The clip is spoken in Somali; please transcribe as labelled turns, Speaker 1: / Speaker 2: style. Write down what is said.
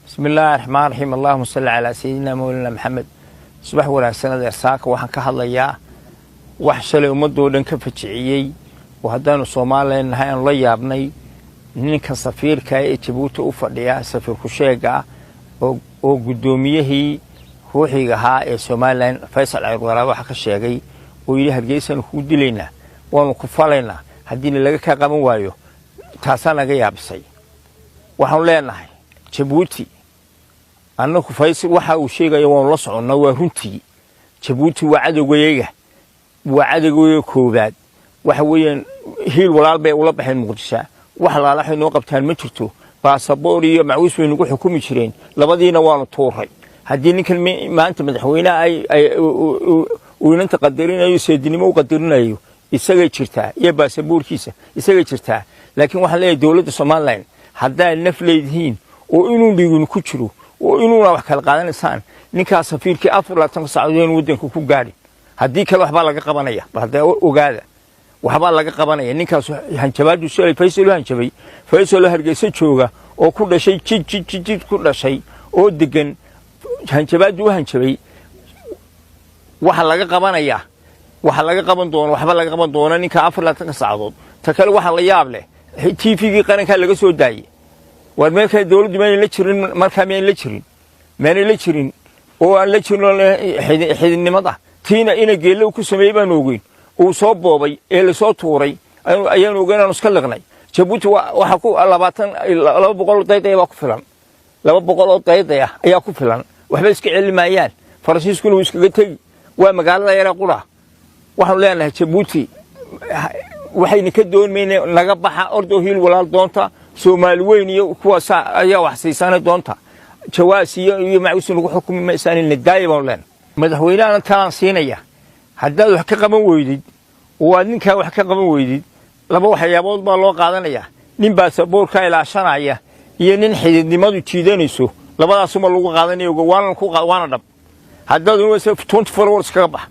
Speaker 1: Bismi illaahi raxmaan raxiim. Allahuma salli calaa sayidina mawlana Maxamed. Subax wanaagsan, adeer. Saaka waxaan ka hadlayaa wax shalay ummadoo dhan ka fajiciyey oo haddaanu Soomaaliya nahay aanu la yaabnay. Ninka safiirka ee Jabuuti u fadhiya, safiir ku-sheega ah, oo guddoomiyihii ruuxiga ahaa ee Somaliland, Faysal Cali, waxa ka sheegay oo yidhi, "Hargeysaanu kugu dilaynaa, waanu ku falaynaa haddiina laga kaa qaban waayo." Taasaa naga yaabisay. Waxaanu leenahay Jabuuti, annaku Faysal waxa uu sheegaya waanu la soconnaa, waa runtii. Jabuuti waa cadowgayaga, waa cadowgayaga koowaad. Waxa weeyaan Hiil Walaal bay ula baxeen Muqdisho. Wax laala waxay noo qabtaan ma jirto. Baasaboor iyo macwiis bay nagu xukumi jireen, labadiina waanu tuuray. Haddii ninkan maanta madaxweynaha uu inanta qadarinayo, seedinimo u qadarinayo, isagay jirtaa, iyo baasaboorkiisa isagay jirtaa. Laakiin waxaan leeyahay dowladda Somaliland, haddaad naf leedihiin oo inuu dhigin ku jiro oo inuuna wax kala qaadanaysaan, ninkaa safiirkii 24-ka saacadood in waddanka ku gaadhin. Haddii kale waxbaa laga qabanaya. Bal haddee ogaada, waxbaa laga qabanaya ninkaas. Hanjabaadu shalay Faysal u hanjabay, Faysal oo Hargeysa jooga oo ku dhashay, jid jid jid jid ku dhashay oo degan, hanjabaadu u hanjabay, waxa laga qabanaya, waxa laga qaban doono, waxba laga qaban doono ninka 24-ka saacadood. Ta kale, waxa la yaab leh, TV-gii qarankaa laga soo daayey. Waar meel kale dowladdu maynay la jirin markaa? Miyayn la jirin? Maanay la jirin oo aan la jirin oo xididnimada tiina ina Geelle ku sameeyey baanu ogeyn, uu soo boobay ee lasoo tuuray ayaanu ogeyn, aanu iska liqnay. Jabuuti waxa ku 20, 200 daydaya baa ku filan, 200 oo daydaya ayaa ku filan. Waxba iska celi maayaan. Faransiiskuna wuu iskaga tegi, waa magaalada yaree qura. Waxaanu leenahay Jabuuti, waxayna ka doon mayna, naga baxa ordoo Hiil Walaal doonta, Soomaali weyn iyo kuwaasa ayaa wax siisana doonta. Jawaas iyo macwis lagu xukumi maysaan, nadaaya baanu leenahay. Madaxweynahana talaan siinaya, haddaad wax ka qaban weydid oo aad ninkaa wax ka qaban weydid, laba waxyaabood baa loo qaadanayaa: nin baasaboorka ilaashanaya iyo nin xididnimadu jiidanayso. Labadaasuma lagu qaadanaya, waana dhab. Haddaad 24 hours kaga bax.